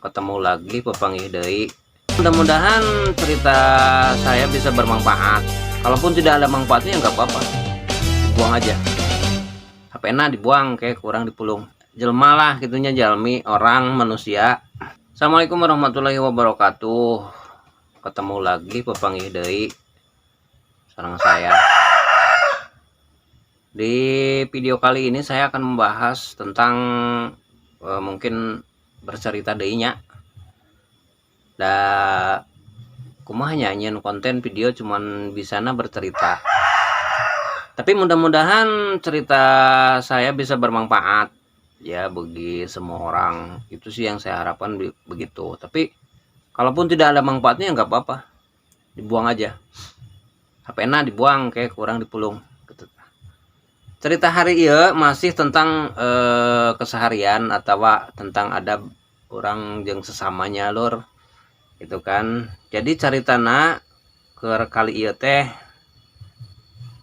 Ketemu lagi, papanggih deui. Mudah-mudahan cerita saya bisa bermanfaat. Kalaupun tidak ada manfaatnya, ya nggak apa-apa, dibuang aja. HP-na dibuang, kayak kurang dipulung. Jelma lah gitu nya, jalmi, orang, manusia. Assalamualaikum warahmatullahi wabarakatuh. Ketemu lagi, papanggih deui sareng saya. Di video kali ini saya akan membahas tentang mungkin bercerita deui nya. Da kumaha nya, nyieun konten video cuman bisana bercerita. Tapi mudah-mudahan cerita saya bisa bermanfaat ya bagi semua orang. Itu sih yang saya harapkan begitu. Tapi kalaupun tidak ada manfaatnya, ya nggak apa-apa. Dibuang aja. HP-na dibuang, kayak kurang dipulung gitu. Cerita hari ini masih tentang keseharian atau tentang ada orang yang sesamanya, lur, gitu kan. Jadi caritana ke kali ieu teh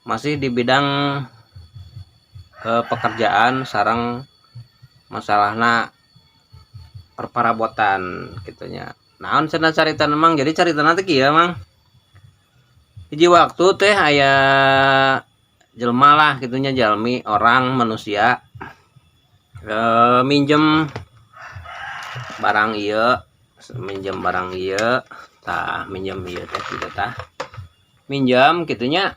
masih di bidang pekerjaan sareng masalahna perparabotan gitu nya. Naon cenah carita, Mang? Jadi carita nanti kieu, Mang. Hiji waktu teh aya jelma lah gitu nya, jalmi, orang, manusia, minjem barang ieu, minjem barang ieu tah, minjem ieu teh gitu tah, minjem gitu nya.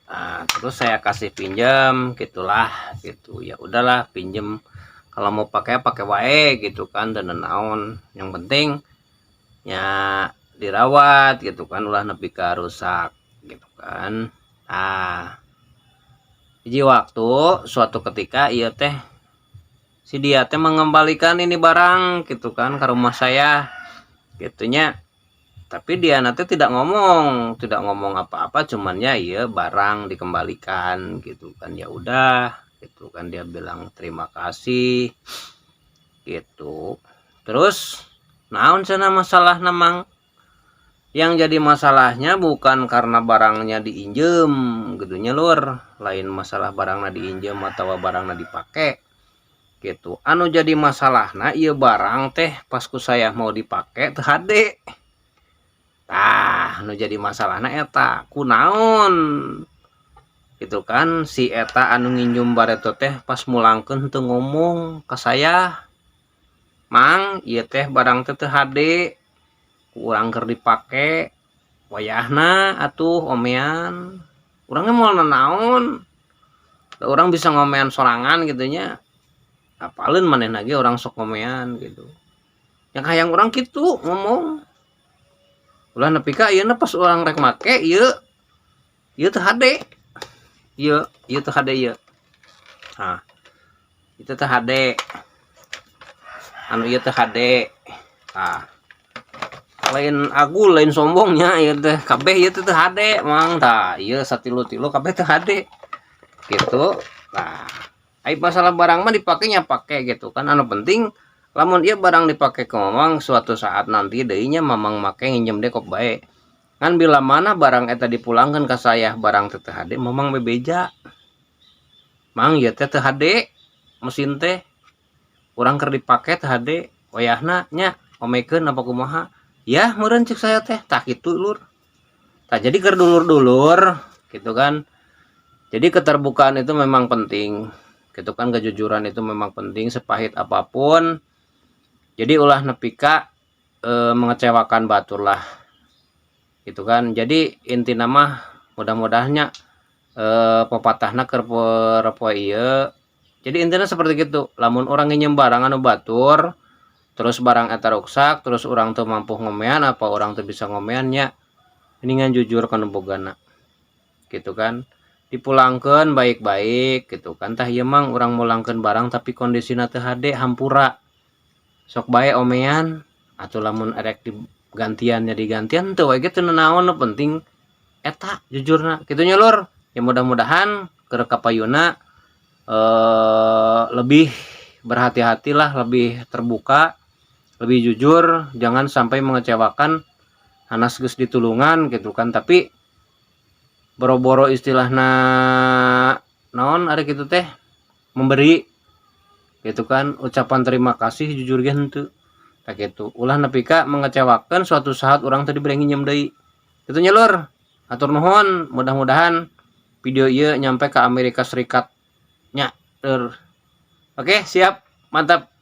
Nah, terus saya kasih pinjam gitulah gitu. Ya udahlah, pinjem, kalau mau pakai, pakai wae gitu kan, dan naon yang penting ya dirawat gitu kan, ulah nepi ka rusak gitu kan. Nah, hiji waktu suatu ketika ieu teh si dia teh mengembalikan ini barang gitu kan ke rumah saya gitu nya. Tapi dia nanti tidak ngomong apa-apa, cuman ya iya barang dikembalikan gitu kan. Ya udah gitu kan, dia bilang terima kasih gitu. Terus naon cenah masalah, Mang? Yang jadi masalahnya bukan karena barangnya diinjem gitu nya, lur. Lain masalah barangnya diinjem atau barangnya dipakai gitu. Anu jadi masalah, nah, iya barang teh pas ku saya mau dipakai teu hade. Tah, anu jadi masalahna eta. Kunaon gitu kan si eta anu nginjem bareto teh pas mulangkeun teu ngomong ke saya, "Mang, ieu teh barang teh teu hade, kurang keur dipake, wayahna atuh omean." Urangnya moal nanaon, urang bisa ngomean sorangan gitu nya. Apaleun manehna ge urang sok ngomean gitu. Yang hayang urang kitu ngomong, ulah nepi ka ieu pas urang rek make ieu, ieu teu hade. Ieu, ieu teu hade ieu. Nah, itu teu hade. Anu ieu teu hade. Nah, lain agul, lain sombongnya, ieu teh kabeh ieu teh teu hade, Mang. Tah, ieu satilu-tilu kabeh teu hade gitu. Nah, ai masalah barang mah dipakainya pake gitu kan. Anu penting lamun ieu barang dipake ke Mamang, suatu saat nanti deui nya Mamang make, nginjem deui kok bae kan. Bila mana barang eta dipulangkan ke saya, barang teh teu hade, Mamang bebeja, "Mang, ieu teh teu hade, mesin teh urang keur dipake teu hade, wayahna nya omekeun apa kumaha ya meureun," cek saya teh. Tah kitu, lur. Tah, jadi keur dulur-dulur gitu kan. Jadi keterbukaan itu memang penting gitu kan, kejujuran itu memang penting sepahit apapun. Jadi ulah nepi ka mengecewakan batur lah gitu kan. Jadi intina mah mudah-mudahannya popatahna keur poe ieu. Jadi intinya seperti gitu, lamun urang nginjem barang anu batur, terus barang eta ruksak, terus urang teu mampu ngomean apa urang teu bisa ngomean nya, mendingan jujur ka nu bogana gitu kan, dipulangkeun baik-baik gitu kan. "Tah ieu, Mang, urang mulangkeun barang tapi kondisina teu hade, hampura, sok bae omean," atau lamun erek digantian nya digantian. Teu we ge teu nanaon, nu penting eta jujurna kitu nya, lur. Ya mudah-mudahan keur kapayuna lebih berhati-hatilah, lebih terbuka, lebih jujur, jangan sampai mengecewakan. Hanas geus ditulungan gitu kan, tapi boro-boro istilahna naon ari kitu teh memberi gitu kan ucapan terima kasih, jujur ge henteu. Tah gitu, ulah nepi ka mengecewakan, suatu saat urang teu dibere nginjem deui. Kitu nya, Lur. Hatur nuhun, mudah-mudahan video ieu nyampe ke Amerika Serikat nya, Lur. Oke, siap. Mantap.